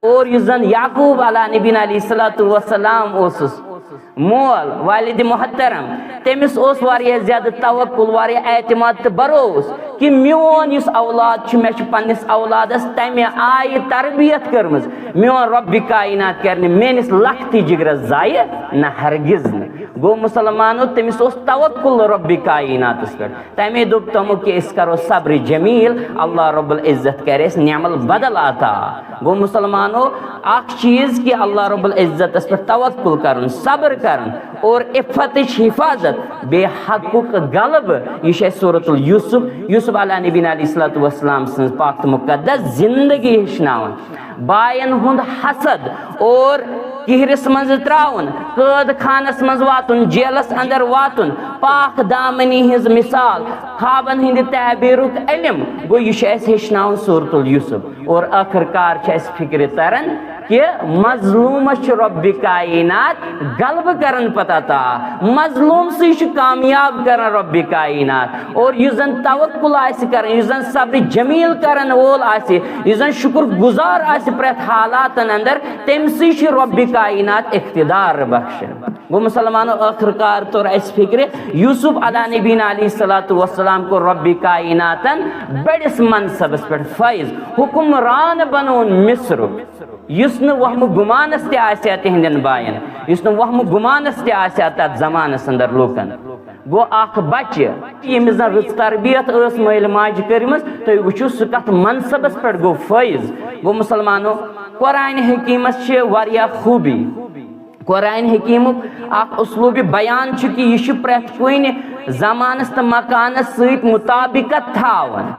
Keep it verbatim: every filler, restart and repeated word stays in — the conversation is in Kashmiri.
اور یُس زن یعقوب علیٰ نبینا علیہ الصلوۃ والسلام اوسُس، مول، والد محترم، تٔمِس اوس واریاہ زیادٕ توکل، واریاہ اعتماد تہٕ بھروسہٕ کہِ میون یُس اولاد چھُ، مےٚ چھُ پننِس اولادس تمہِ آیہِ تربیت کٔرمٕژ، میون رۄبِ کائنات کرِ نہٕ میٲنِس لۄکٹہِ جگرس ضایع، نہ ہرگز نہٕ۔ گوٚو مسلمانو، تٔمِس اوس توکل رۄبِ کائناتس پٮ۪ٹھ۔ تمے دوٚپ تِمو کہِ أسۍ کرو صبر جمیل، اللہ رب العزت کرِ اَسہِ نعم البدل عطا۔ گوٚو مسلمانو، اکھ چیز کہِ اللہ رب العزتس پٮ۪ٹھ توکل کرُن، صبر کرُن اور عفتٕچ حفاظت، بیٚیہِ حقُک غلبہٕ، یہِ چھُ اَسہِ سورۃ الیوسف، یوسف علیٰ نبینا علیہ الصلوۃ والسلام سٕنٛز پاک تہٕ مقدس زندگی ہیٚچھناوان۔ باین ہُنٛد حسد اور کِہرِس منٛز ترٛاوُن، قٲد خانس منٛز واتُن، جیلس اندر واتُن، پاک دامنی ہٕنٛز مثال، خوابن ہٕنٛدِ تعبیرُک علم۔ گوٚو، یہِ چھُ اَسہِ ہیٚچھناوُن سورۃ الیوسف۔ اور ٲخٕر کار چھِ اَسہِ فِکرِ تران کہِ مظلوٗمس چھُ رۄبِ کائنات غلبہٕ کران پتہٕ عطا۔ مظلوٗم سٕے چھُ کامیاب کران رۄبِ کائنات۔ اور یُس زن توکل آسہِ کران، یُس زن صبر جمیل کرن وول آسہِ، یُس زن شُکر گُزار آسہِ پرٛٮ۪تھ حالاتن اندر، تٔمۍ سٕے چھُ رۄبِ کائنات اقتدار بخشان۔ گوٚو مسلمانو، ٲخٕر کار توٚر اَسہِ فِکرِ، یوسف علیٰ نبینا علیہ الصلوۃ والسلام کوٚر رۄبِ کائناتن بٔڑِس منصبس پٮ۪ٹھ فٲیض، حکمران بنوون مصرُک، یُس نہٕ وہمہٕ گُمانس تہِ آسہِ ہا تِہنٛدٮ۪ن باین، یُس نہٕ وہمہٕ گُمانس تہِ آسہِ ہا تتھ زمانس اندر لوٗکن۔ گوٚو، اکھ بچہِ، ییٚمِس زن رٕژ تربیت ٲس مٲلۍ ماجہِ کٔرمٕژ، تُہۍ وٕچھِو سُہ کتھ منصبس پٮ۪ٹھ گوٚو فٲیض۔ گوٚو مسلمانو، قرآن حکیمس چھِ واریاہ خوٗبی۔ قرآن حکیمُک اکھ اسلوبِ بیان چھُ کہِ یہِ چھُ پرٛٮ۪تھ کُنہِ زمانس تہٕ مکانس سۭتۍ مطابقت تھاوان۔